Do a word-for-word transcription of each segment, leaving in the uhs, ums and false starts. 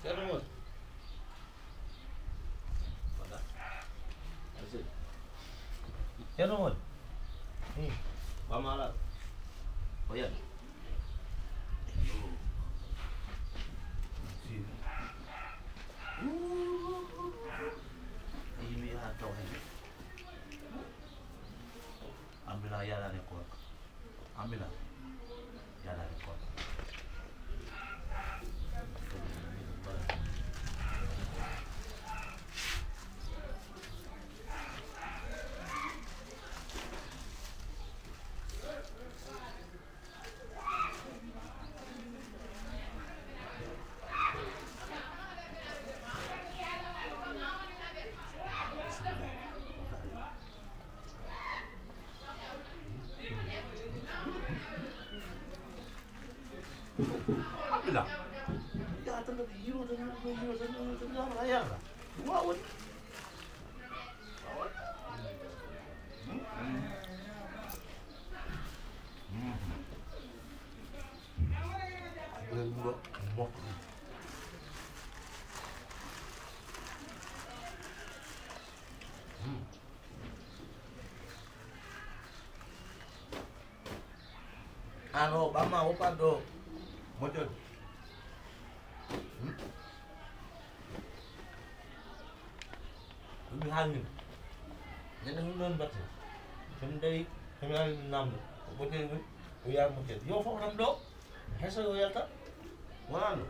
Ceerno Mody. Ceerno Mody. Hmm. Bamala. Ko yan? Yimi ha taw hen. Ambila yalani ko. Amina. Yalani ko. Abdullah. Yaa tan, yiwo tan, yiwo tan, yiwo tan, yiwo tan, yiwo tan. Waaw. Ano, ɓamma woppat ɗo moƴƴol. Hmm? Ɗum mi haalni. Nene ɗum ɗon batte. Somi dawi, somi ari namdo. Ko ɓotel ngol, o yaar moƴƴol. Yo fof tan ɗo. Heso yo yalta. Wonano.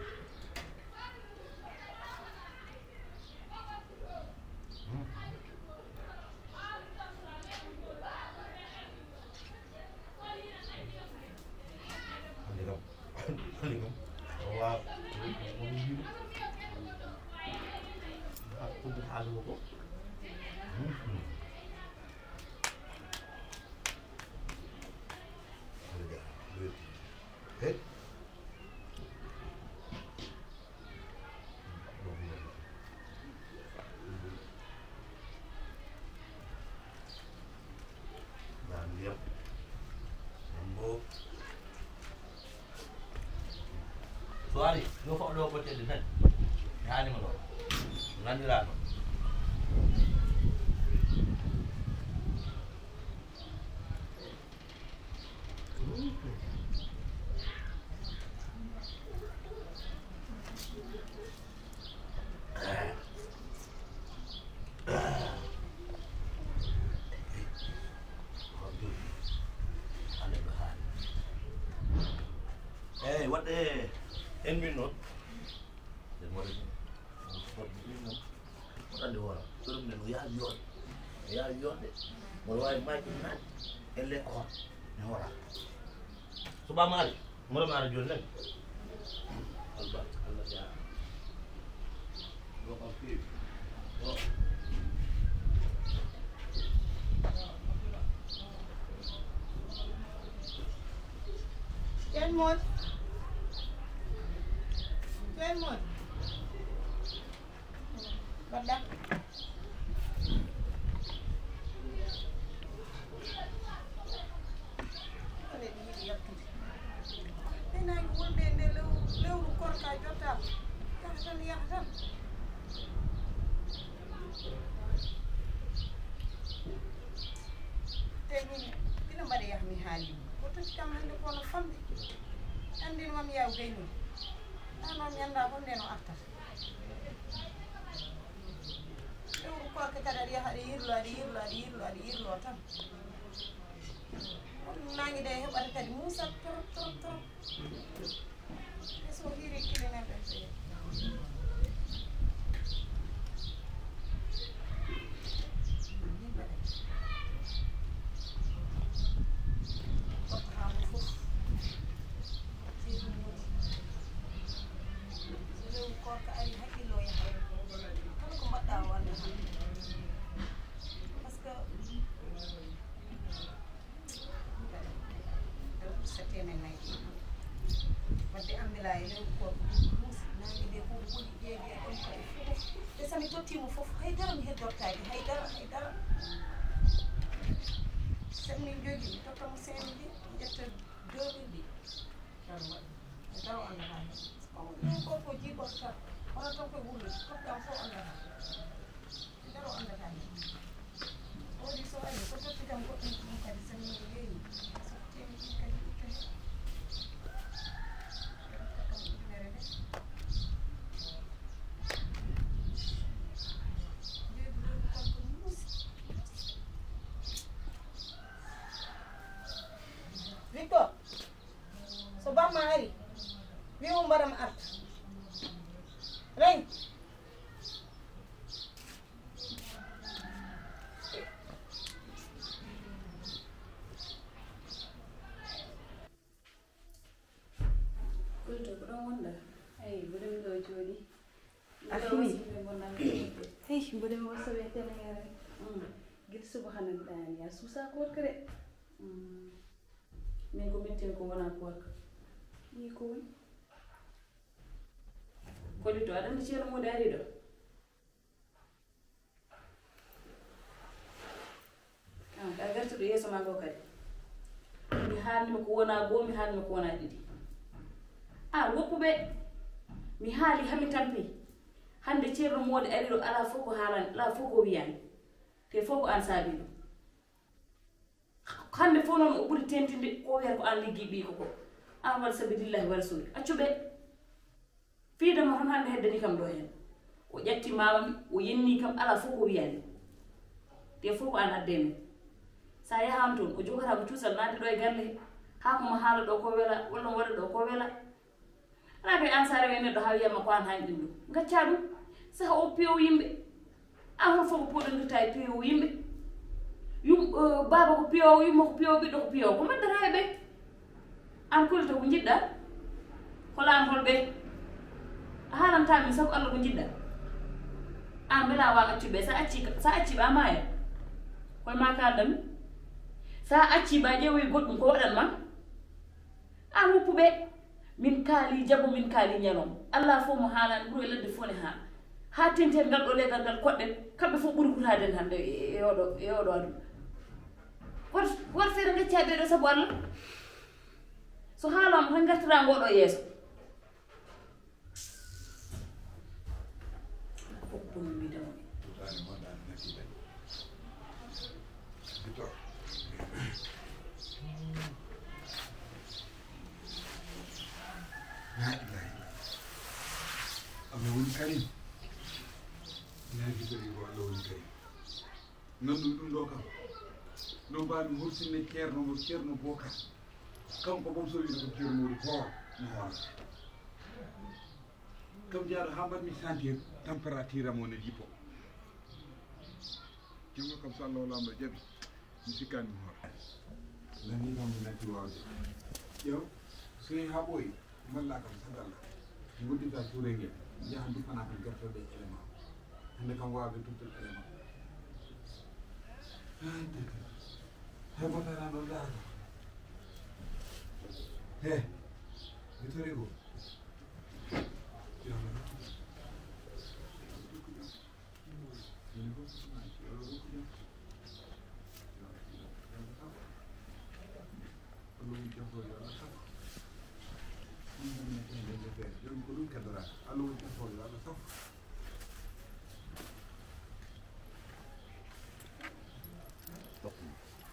Hmm. Hannde kam, hannde kam, o waawa, o wiyi, ah, ko ɗum haalduno ko. Mhm. Hannde kam, hey. Naan ndiyam. Ndiyam boo. So ari, yo faɗɗo ko cedde tan. Mi haalima ɗo. Nanndiraano. Eeyi, waɗde en min noon. Nde mo rewmi, mo rewmi min noon. Mboɗo anndi hoore am. Mboɗo anndi hoore am. Mboɗo yaawi yooɗde. Mboɗo waawi maayde naat. Elle ko hoore. Mi hoora. So ɓaama ari, mboɗo maara jooni nani. Albarka, Allah jaara. Ɗo kam feewi. Ɗo. Ken mon. Ken mon. Mbaɗɗa. Kala ɗi yiɗi yaltude. Ɓe nayi wonde e nde lew-, lewru korka jotta. Yaha tan, yaha tan. Te min, ina mbaɗa yaha mi haali. Ko totti kam hannde ko no famɗi. Anndin mam yaw gayno. Ɗa noon mi annda honde no artata. Lewru korka kadi aɗa yaha, aɗa yirlo, aɗa yirlo, aɗa yirlo, aɗa yirlo tan. Kono naange nde heɓata kadi muusat trop, trop, trop. E so hiiri kilimen ɓe feere. Min mbaɗa. Korka haa mo fof. Jeeɗum woni. So lewru korka ari, hakkillo yaha. Kala ko mbaɗɗa o annda hannde. Parce que temen nayi. Wadde Ambila e lewru korka ɗum muusi. Naange nde ko woni ƴeewi e ɗon kadi fof. Te so mi tottiimo fof, hay dara mi heddortaaki, hay dara, hay dara. So min njogii, mi totta mo cinq mille ɗi, mi ƴetta deux mille ɗi. Tan waɗi. Taw anndataa heen. Ko ɗum ko, ko jiiɓorto tan. Kono Mbaɗam arta. Reng. Kulto, ko ɗon wonɗa? Eyi, mboɗo mi ɗo jooɗi. A fini? Eyi, mboɗo mi wasa ɓe tenere. Gila subhanallah, a suusa korka de. Min ko metti ko wona korka. Ni ko woni? Koli to aɗa andi ceerno Mody ari ɗo? Ah, ka gartuɗo yeeso ma ngo kadi. Mi haalnima ko wona goo, mi haalnima ko wona ɗiɗi. Ah, woppuɓe. Mi haali hami tampi. Hande ceerno Mody ari ɗo, ala fof ko haalani, ala fof ko wiyani. Te fof ko an saabi ɗum. Hande fof noon o ɓuri tentinde ko wiyata ko an liggi ɓiiko ko. An waɗa sabi lillahi wa rasuli. Accu ɓe. Fiida mo tan hande heddani kam ɗo heen. O ƴatti mama mi, o yenni kam, ala fof ko wiyani. Te fof ko an adde men. Sa yahan toon, o jogata ko cuusal naati ɗo e galle he. Haa ko mo haala ɗo ko wela, walla mo waɗa ɗo ko wela. Ala kay an sa rewe neɗɗo haa wiyama ko an haani ɗum ɗo. Gacca ɗum. Saha o piyow yimɓe. An hol fof ko poɗondirta e piyow yimɓe. Yum, eh, baaba ko piyow, yumma ko piyow, ɓiɗɗo ko piyow. Ko maddata e ɓe. An kulata ko jiɗɗa. Hola an hol ɓe. A haalanta min sabu Allah ko jiɗɗa. An mbela wa accu ɓe. Sa acci, sa acci ɓe a maaya. Koye ma kalda mi. Sa acci ɓe a ƴeewoyi goɗɗum ko waɗan ma. An woppuɓe, min kaali jabo, min kaali ñalawma. Allah fof mo haalani ɓuri e ladde fof ne haala. Haa tenten ngal ɗo leggal ngal koɗɗen, kamɓe fof ɓuri hutaade en hannde e, e oɗo, e oɗo aduna. Wot, wot feere ngacca ɓe ɗo sabu Allah. So haalama tan ngartira ngo ɗo yeeso. Fof ko ɗum mbiyata mo. Wutaani mo ɗaan natti kadi. Victor. La ilaha illallah. Allah woni Karim. Yaa Victor, ko Allah woni Karim. Nanndu ɗum ɗo kam. No mbaami horsinne ceerno mo, ceerno Bokar. Kanko boom so wino ko ceerno Mody Boor, mi hoolata. Kam jaaɗo haa mbaɗmi sentir température am o ne jippo. Junngo kam so Allah wala mo jaɓi, mi sikkaani mi hoolata. Nani kam mi natti waawde. Ƴeew, so yehi haa ɓooyi. Malla kam sadalla. Nguddita cuure ngel, njaha nduppana kam gertoɗe e élément. Hannde kam waawde tubtude élément. Hay batara noon darata. He, mi tori go.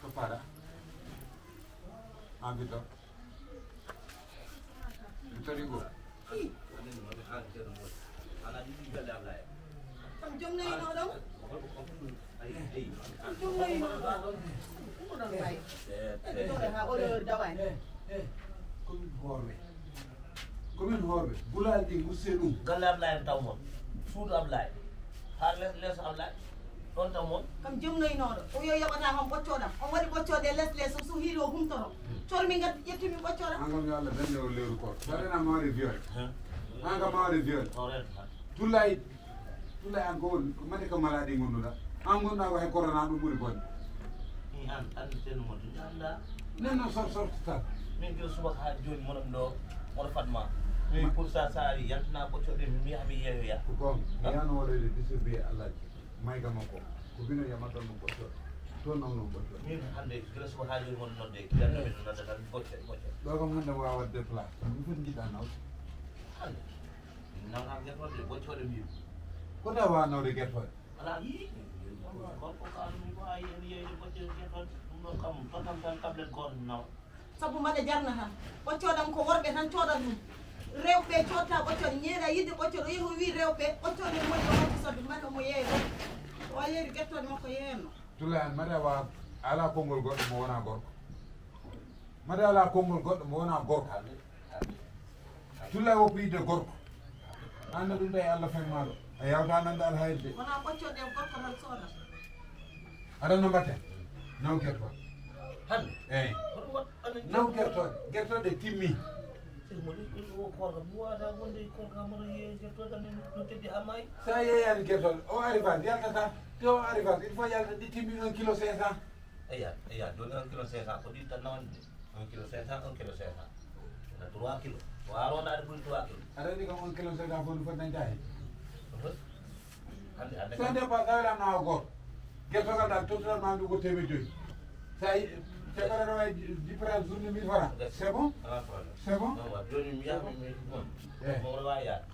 Toppaɗa. An Victor. Victor Hugo. Kam jom nayi no ɗon. Kam jom nayi no ɗon. Ɗum ɗon wayi. Ɗum ɗon ha oɗo dawani. Komin hoorɓe. Komin hoorɓe. Gulaali ɗi gusse ɗum. Galle Ablaye taw mon. Suudu Ablaye. Haa les, les Ablaye. Ɗon taw mon. Kam jom nayi no ɗo. O yo yoɓata kam ɓoccoɗam. On waɗi ɓoccoɗe les les so suhiiɗo o humtoro. Cormi ngaddi ƴettumi ɓoccoɗam. An kam yo Allah dande o lewru koor. Darena mawre viol. An kam mawre viol. Tullay. Ɗum lay an ko woni, ko mate ko malaaɗi ngonduɗa. An ngonɗa ko hay corona ɗum ɓuri bonde. Ni an, an ten mo ɗum anda. Nen no sor sor tan. Min gila subaka haa jooni moɗon ɗo, moɗo fatma. Min pour ça saari, yantina ko coɗe mi, mi yaha mi yeeyoya. Ko gonga, mi yano waɗoyde distribué Alhaji. Mayga makko. Ko bino yama ɗon mo ɓoccoɗe. Toon nawno ɓoccoɗe. Min hannde gila subaka haa jooni moɗo nodde, gila min nodda tan ɓoccoɗe, ɓoccoɗe. Ɗo kam hannde mi wawa déplacé. Ɗum fof jiɗɗa nawde. Hannde. Nawna gertoɗe, ɓoccoɗe mbiimi. Ko tawa nawde gertoɗe? Alaa, yii. Gorko ka ɗum ko a yiyan yeeyde ɓoccoɗe gertoɗe. Ɗum ɗo kam, totam tan tablet gooto nawa. Sabu mbaɗa jarna tan. Ɓoccoɗam ko worɓe tan coodat ɗum. Rewɓe coodta ɓoccoɗe, ñeeɗa yidde ɓoccoɗe, o yehi o wii rewɓe, ɓoccoɗe moƴƴo watti sodde, mbaɗa omo yeeya ɗum. O yeeyde gertoɗe makko yeeyanno. Tula en, mbaɗa wa, ala konngol goɗɗo mo wona gorko. Mbaɗa ala konngol goɗɗo mo wona gorko. Amin. Amin. Tulla woppu yidde gorko. An no ɗum ɗo e Allah fen maaɗo. A yawta nande alhayri de. Wona ɓoccoɗe gorko tan soodata. Aɗa no mbatten? Naw gerto. Hande? Eyi. Hoto wat-, aɗa naw gerto. Gerto de timmi. Sir mo ɗum ɗum o korka. Mi wata wonde korka mo ye gerto tan no teddi ha maayi. Sa yeeyani gerto. O arrivage yaltata. Te o arrivage il faut yalta ɗi timmi un kilo cinq cents. Eya, eya, joni un kilo cinq cents ko ɗi tan nawande. Un kilo cinq cents, un kilo cinq cents. Na trois kilo. O aro na aɗa ɓuri trois kilo. Aɗa andi kam un kilo cinq cents fof no foti dañde hen. Hande, hande. Sans départ, sa wela nawa goto. Gertogal dal, tottata ma ndu ko temeɗɗe joyyi. Sa yi, caggal aɗa wawi jippata journée mille francs. C'est bon? Ala problème. C'est bon? Non, wa, joni mi yaha, mi, mi, non. Eh. Mo wawi yaade.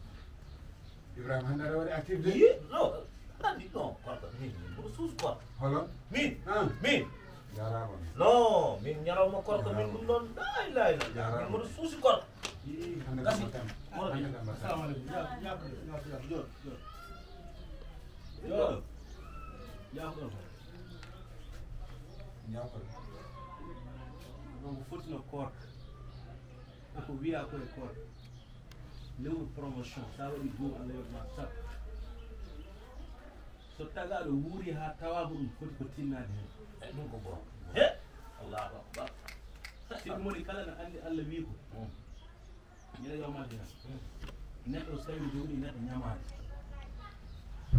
Ibrahima, hannde aɗa waɗi activité? Yi, non. Andi, non, korka, min, min mboɗo suusi korka. Holo? Min, ah, min. Jarama. Non, min ñalawma korka, min ɗum ɗon, lay, lay, lay. Jarama. Min mboɗo suusi korka. Yi, hannde kam tan. Hannde kam tan. Assalamu aleykum. Ya, ya, ya, ya, jooɗo, jooɗo. Jooɗo. Jaafoɗon. Jaafoɗon. Donc, fotino korka. Ako wiya ko e korka. Lewru promotion, sa waɗi goo, Allah yoɓma sappo. So tagaɗo wuuri ha tawa ko ɗum foti ko tinnaade hen. E ɗum ko bon. He! Allahu Akbar. Sidi moni kala na andi Allah wi ko. Mm. Ñande yawmal qiyama. Mm. Neɗɗo so tawi jogii neɗɗo ñamaade.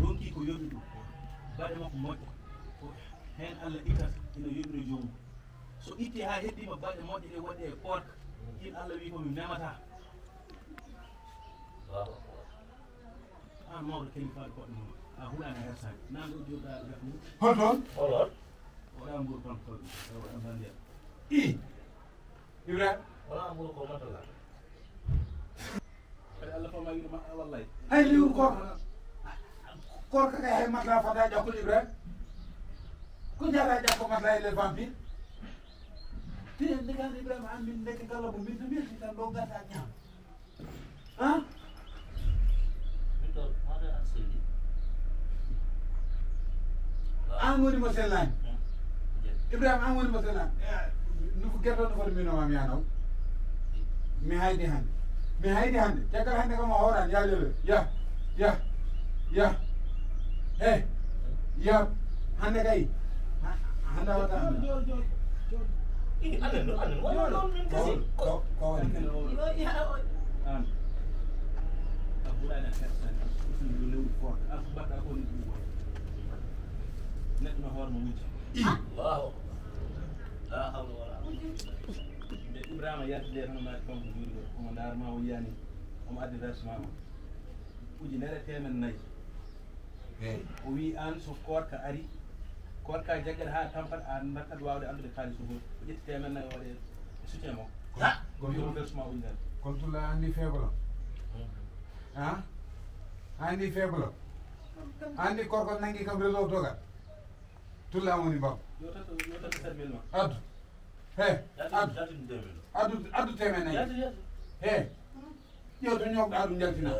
Ronki ko yoɓi ɗum. Baɗe makko moƴƴa. Ko hen Allah ittata ina yoɓira joomum. So itti ha heddima baɗe moƴƴe ɗe waɗe e korka. Ɗin Allah wi ko mi memata. Allahu Akbar. An mawɗo kalifa goɗɗo mum. A huɗani a hersani. Nan ɗo joɗɗa gakku. Hol toon? Hol toon? Waɗa nguur kon kon. Waɗa bandiya. I. Ibrahima. Wala nguur ko matala. Kadi Allah fama wiɗo ma wallay. Hay liwru korka. Korka kay hay matala fada ƴakkol Ibrahima. Ko jara ƴakko matala e les vampires. Te ndigan Ibrahima an min ndeke kala mo min to min tan ɗo gata ñaam. An? An woni mo sellani. Ibrahima, an woni mo sellani. Eh, no ko gerto no foti mino ma mi anaw. Mi haydi hande. Mi haydi hande. Caggal hande kam o horan ya lele. Ya. Ya. Ya. Eh. Ya. Hande kay. Ha-, hande wata hande. Ih, anen, anen, wala noon min kasi. Ko, ko, ko waɗi kadi? Yo, ya, o- An. A ɓurani a hersani. Ɗum lewru korka. An ko mbaɗɗa ko ni ɗum waɗi. Neɗɗo no hoore mo wujja. Allahu Akbar. La hawla wala quwwata illa billah. Nde Ibrahima yalti nde tan, o naati kanko juuɗe ɗo. Omo ndaar ma o yiyani. Omo addi versement ma. Ujunere teemen nayi. Eey. O wii aan so koorka ari, koorka jaggat haa tampat, a nattat waawde anndude kaalis o fof. O ƴetti teemen nayi o waɗi e soutien makko. Kon, kon, o wi on versement ujunere. Kon Tulla anndi faible o? Hmm. Han? A anndi faible o? A anndi koorka nanngi kam réseau dogal? Tulla woni bam. Yo tan, yo tan sept mille ma. Addu. He, addu. Addu, addu teemen nayi. He. Ƴeew to ñoogɗaa ɗum njaltina.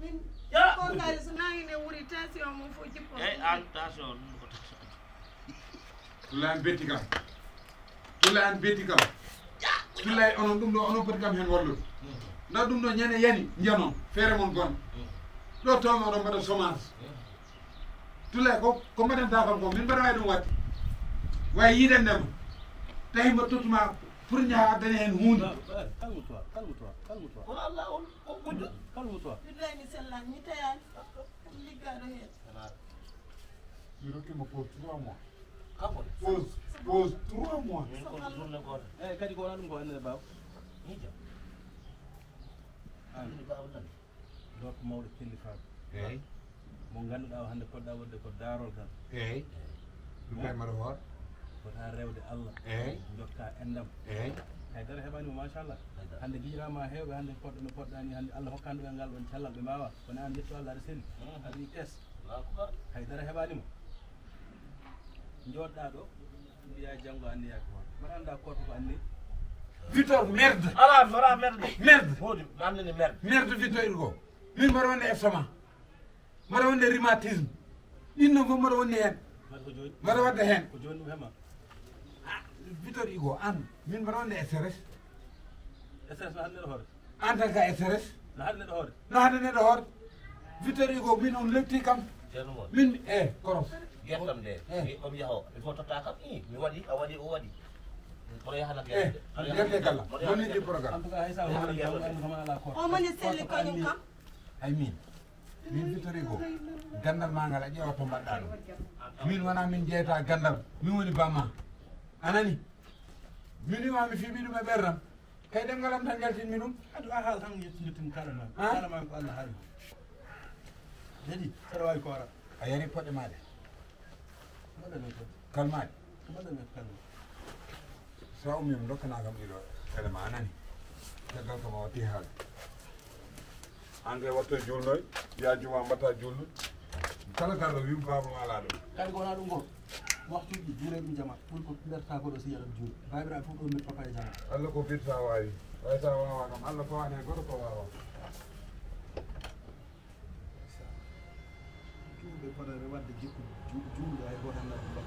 Min, ya! Ko kadi so naange nde wuri, tension mum fof jippo. Eey, aan tension, ɗum ko tension. Tulla en betti kam. Tulla en betti kam. Tulla e onon ɗum ɗo, onon poti kam heen wallude. Ndaa ɗum ɗo ñande yani, njanon, feere mon bona. Ɗo tawno oɗon mbaɗa chômage. Tulla ko, ko mbaɗantaa kam ko, min mbaɗa waawi ɗum waɗde. Waawi yiidande ma. Tawi mbo tottuma pour ñaha addani heen huunde. Calme-toi, calme-toi, calme-toi. Kono Allah on ko ɓudda. Calme-toi. Billahi mi sellaani, mi tayaani. Liggaaɗo heen. Mi rokki mo pause trois mois. Kanko de. Pause, pause trois mois. Min ko journée gooto. Eey, kadi ko wona ɗum ko annene baaw. Miija. An. Min baaw nan. Gorko mawɗo kellifaaɗo. Eey. Mo ngannduɗaa o hannde poɗɗaa waɗde ko daarol tan. Eey. Ɗum kay mbaɗa hoore. Fota rewde Allah. Eey. Jokka enɗam. Eey. Hay dara heɓaani mo, machallah. Hay dara. Hannde giƴiraama heewɓe, hannde poɗɗo no poɗɗaa ni, hannde Allah hokkaani ɓe ngal ɗoon cellal, ɓe mbaawaa. Kono aan, yettu Allah, aɗa selli. Mm. Aɗa yiɗi test. Allahu Akbar. Hay dara heɓaani mo. Njooɗɗaa ɗo, mbiyaa janngo anniyaaki hoore. Mbaɗa anndaa koorka ko anni? Victor, merde. Alaa, mbaɗa merde. Merde. Moodi, mi anndini merde. Merde Victor Hugo. Min mbaɗa wonde estomac. Mbaɗa wonde rhumatisme. Ɗin ɗon fof mbaɗa wonde heen. Mbaɗa ko jooni? Mbaɗa waɗde heen. Ko jooni ɗum heɓma? Ah, Victor Hugo, aan, min mbaɗa wonde stress. Stress no hannde hoore? En tant que S R S. No hade neɗɗo hoorde. No hade neɗɗo hoorde. Victor Hugo, min on letti kam. Ceerno Mor. Min, eh, koros. Gertam nde. Eh. Mi, omi yaho. Il faut totta kam. I, mi waɗi, a waɗi, o waɗi. Kono yahana. Eh, gerte. Gerte kala. Moni di programme. En tout cas, hay sa woni kam, kam ala ko. O moni selli kañum kam. Ay min. Min Victor Hugo. Gandal ma ngal a ƴeewa to mbaɗɗa ɗum. Min wona min jeyta gandal. Min woni bamma. Anani? Min wima mi fi mi ɗum e ɓernam. Kay ɗemngal am tan njaltinmi ɗum. Adu a haala tan yettinirtin kala ma. Ah? Kala ma ko Allah haali. Jadi, saɗa wawi koora. A yari poɗɗe maɗe. Mbaɗa men ko. Kalmaɗe. Mbaɗa men kalma. So a ummi mi dokkana kam ɗiɗo. Kala ma anani. Caggal ko ma watti haala. An kay watto julnoy. Ya juma mbatta julno. Kala garɗo wi baba ma ala ɗum. Kadi ko wona ɗum ko. Waxtuji juure ɗum jama. Ɓuri ko ɓerta ko ɗo si yaɗam juure. Babiraɓe fof ɗo mbir papa e jama. Allah ko firta wawi. Way sa wawa kam. Allah ko wane goto ko wawa. Juulɓe potata wadde jikku ju-, juulɗo hay gooto anndaa ɗum ɗon.